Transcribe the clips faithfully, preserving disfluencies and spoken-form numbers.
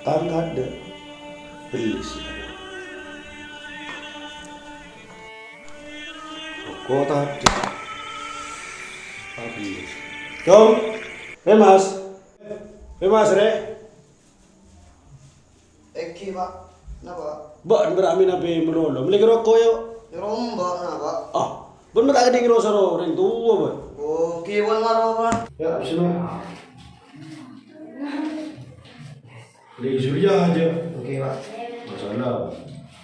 Tang adâ'. Bellisi. Roko' tadâ'. Abellisi. Cong. Eh, Mas. Eh, Mas, Rè. Èngghi, Pak. Napa, Pak? Bâ'na bârâmèn abâ' malolo. Mellè roko', yo. Nyoro mbâ'na, Pak. Ah, bâ'na ta' kèngèng rosa ro, orèng towa, bâ'na. Oh, èngghi, pon maro, Pak. Ya, bismillah. Di Surya aja. Oke, Pak. Masalah.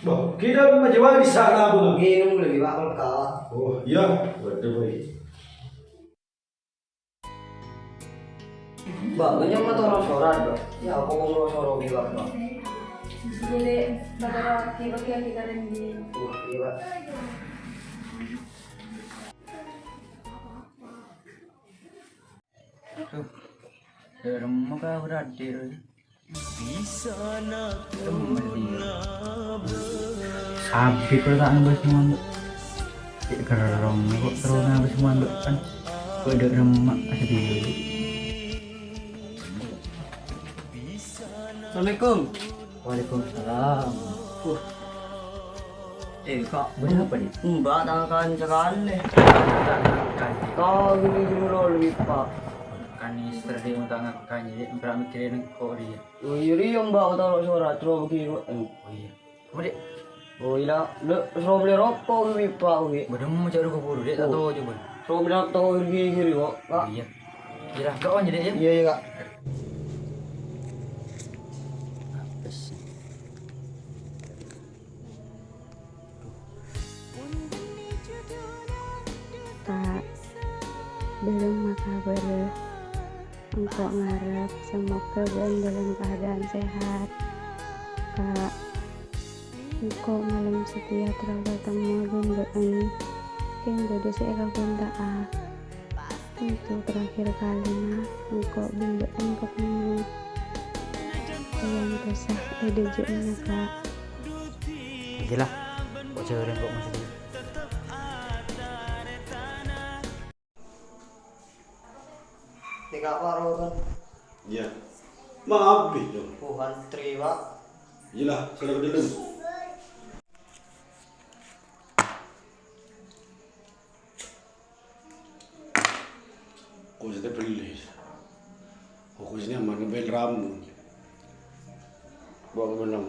Bah, kita menjawab di sana, Bang. Minum lagi, Pak, kalau kalah. Oh, iya. Waduh, boy. Mbak, banyak motor sorat, Mbak. Ya, apa mau sorat di Mbak? Jadi, motor lagi bagi-bagi karen di. Oh, iya, Pak. Aduh, remma ka berarti. Abit kok ta' ngabâs mondhuk. Cè' kerrong kok terro ngabâs mondhuk kan. Kok dâ' remma' sedih. Assalamualaikum. Waalaikumsalam. Uh. Eh, Kak. Bâdâ apa, Dik? Mbak tangan sakalè. Kau ini dulu lebih, Pak. Kan istri dia mau tangan kanya, dia mikir-mikirin kok dia. Oh, iyâ, rèya, Mbak, tao sora, terro bâgi, kok. Oh, iyâ. Apa, Dik? Oh, iyâ, lè, terro mellè roko' ghi', Pak, ghi'. Bâdâ mau cari kubur, Dik, tak tahu coba. Terro mellè roko' ghi', ghi', kok, Kak. Iyâ. Iyâ, Kak, lanjut, Dik, ya. Iyâ, iyâ, Kak. Apa sih? Ka', bârâmma kabhârrâ? Engko' ngarep semoga bâ'na dalam keadaan sehat. Ka', engko' malem satèya terro tatemmo bân bâ'na. Kèng bâdâ sè èkabhânta'a. Untuk terakhir kalina engko' bân bâ'na ketemu. Èantosa è dâjâ'na, Ka'. Iyâlah, kok jârèng kok masih. Tiga apa, Roton? Iyâ. Maaf, Bi, Cong. Oh, antri, Pak. Iyâlah, sara ka dâlem. Kok sè bellè? Kok sè nyaman ngebel ramu? Bawa ke mana?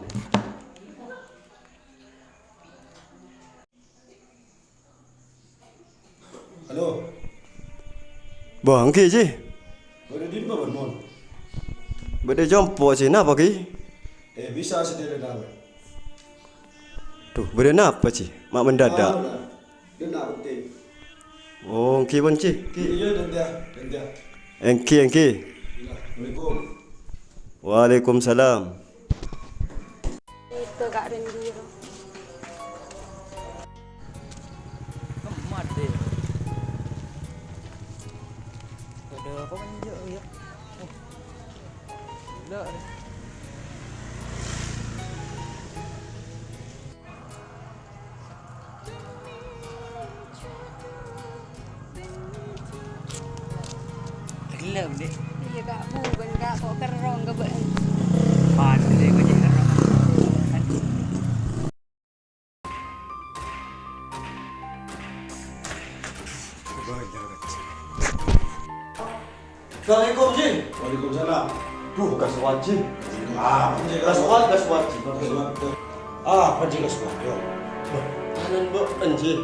Halo. Bâ, èngghi, Ji. Bâdâ dimma, Bân, Mon? Bâdâ compo', Ji. Napa, Ki? Eh, bisa sedhela, Bân. Duh, bâdâ napa, Ji? Ma' mendadak. Anu, nah. Dâ' enna' penting. Oh, èngghi, Bân, Ji. Èngghi. Iyâ, dântèya, dântèya. Èngghi, èngghi. Iyâ, assalamualaikum. Waalaikumsalam. Itu, Kak Rendiro. Kemat deh. Ada apa kan dia, ya? Oh. Gila deh. Gelem, Dik. Iyâ, Kak. Bungkona, Kak. Kok kerrong ka bâ'na? Padâ, Dik. Kok jârèng kerrong? Assalamualaikum, Ji. Waalaikumsalam. Duh, gas waji. Ah, gas waji, gas waji. Gas waji. Ah, apa, Ji, gas waji? Wah, tangan bâ'na, Ji.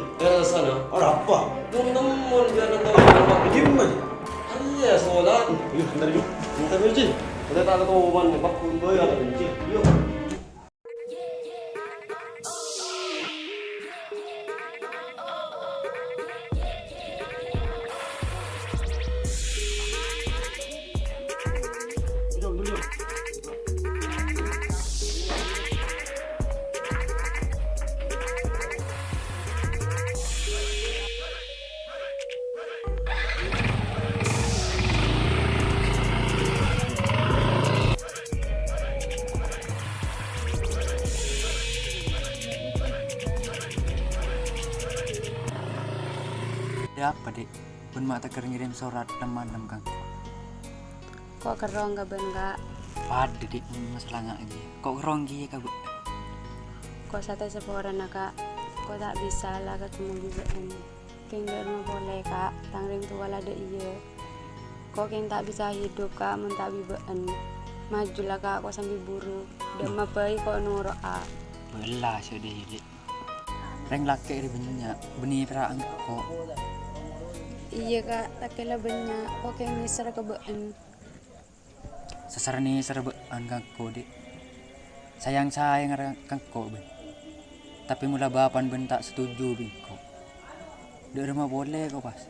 Ora apa? Mon-mon, biar nonton. Gimana, Ji? Iya, sholat. Iya, bentar, Ji. Bentar, Ji. Udah tak tahu, man. Pak, Ji. Iya. Ada apa, Dek? Bun ma' teker ngirim sorat lem-malem, Kang. Kok kerrong ka bâ'na, Kak? Padâ, Dhi', masalah nga' iyâ. Ko' ghârong ghiyâ ka bâ'. Ko' satè saporana, Ka'. Ko' ta' bisa la katemmo bi' bâ'en. Kèng dâ' remma polè, Ka'. Tang rèng towa la dâ' iyâ. Ko' kèng ta' bisa hidup, Ka', mon ta' bi' bâ'en. Maju la, Ka', ko' sambi buru. Dâ' remma bhâi ko' noro'a. Bella sè dâ' iyâ, Dhi'. Rèng lakè' rè bânnya', bânnè pèra' engko'. Iyâ, Ka', lakè' la bânnya', ko' kèng nèser ka bâ'en. Sasèrra nèser bâ'en ka engko', Dhi'. Sayang-sayang ra-, ka engko' bâ'en. Tapè mola bapa'en bâ'en ta' setuju bi' engko'. Dâ' remma polè ko' pas.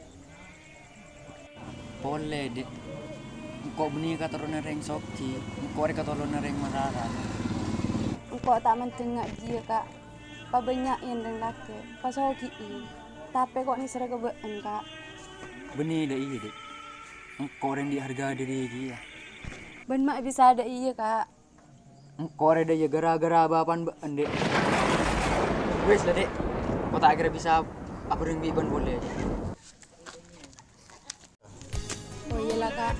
Polè, Dhi'. Engko' bânnè katoronan rèng soghi, engko' rè katoronan rèng marara. Engko' ta' mandeng nga' jiyâ, Ka'. Pabânnya'è rèng lakè', pasoghi'i. Tapè ko' nèser ka bâ'en, Ka'. Bânnè dâ' iyâ, Dhi'. Engko' rèng dhi' harga dhiri kèya. Bâ'en ma' bisa dâ' iyâ, Ka'. Engko' rè dâ' iyâ gara-gara bapa'en bâ'en, Dhi'. Wis la, Dhi'. Ko' ta' kèra bisa abhâreng bi' bâ'en polè. Oh iyâ la, Ka'.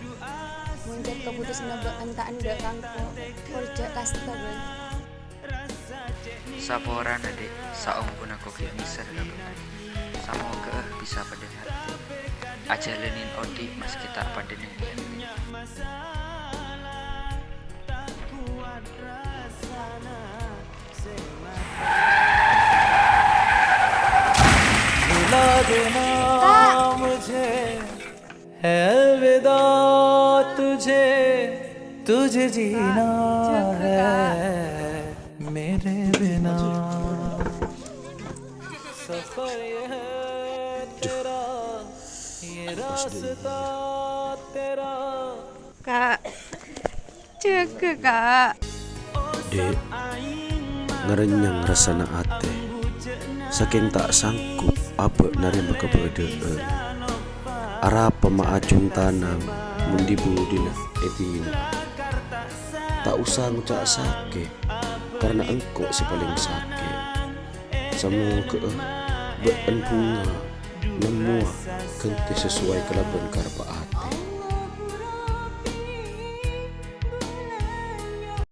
Mon jhât kaputosanna bâ'en ta' endâ' ka engko', pol jhâ' kasta bâ'en. Saporana, Dhi', saompona ko' ghi' nèser ka bâ'en. Samoghâ'â bisa padâ ngartè. Ajhâlanè odi' maskè ta' padâ nèyat. Ka', jâgâ, Ka'. Dhi', ngarènyang rassana atè. Sakèng ta' sanggup abâ' narèma kabâdâ'ân. Arapa ma' ajhung tanang mon dhi-budhina èdina. Ta' osa ngoca' sakè', karna engko' sè palèng sakè'. Samoghâ'â bâ'en bhunga nemmowa ghântè sasoway kalabân karebbhâ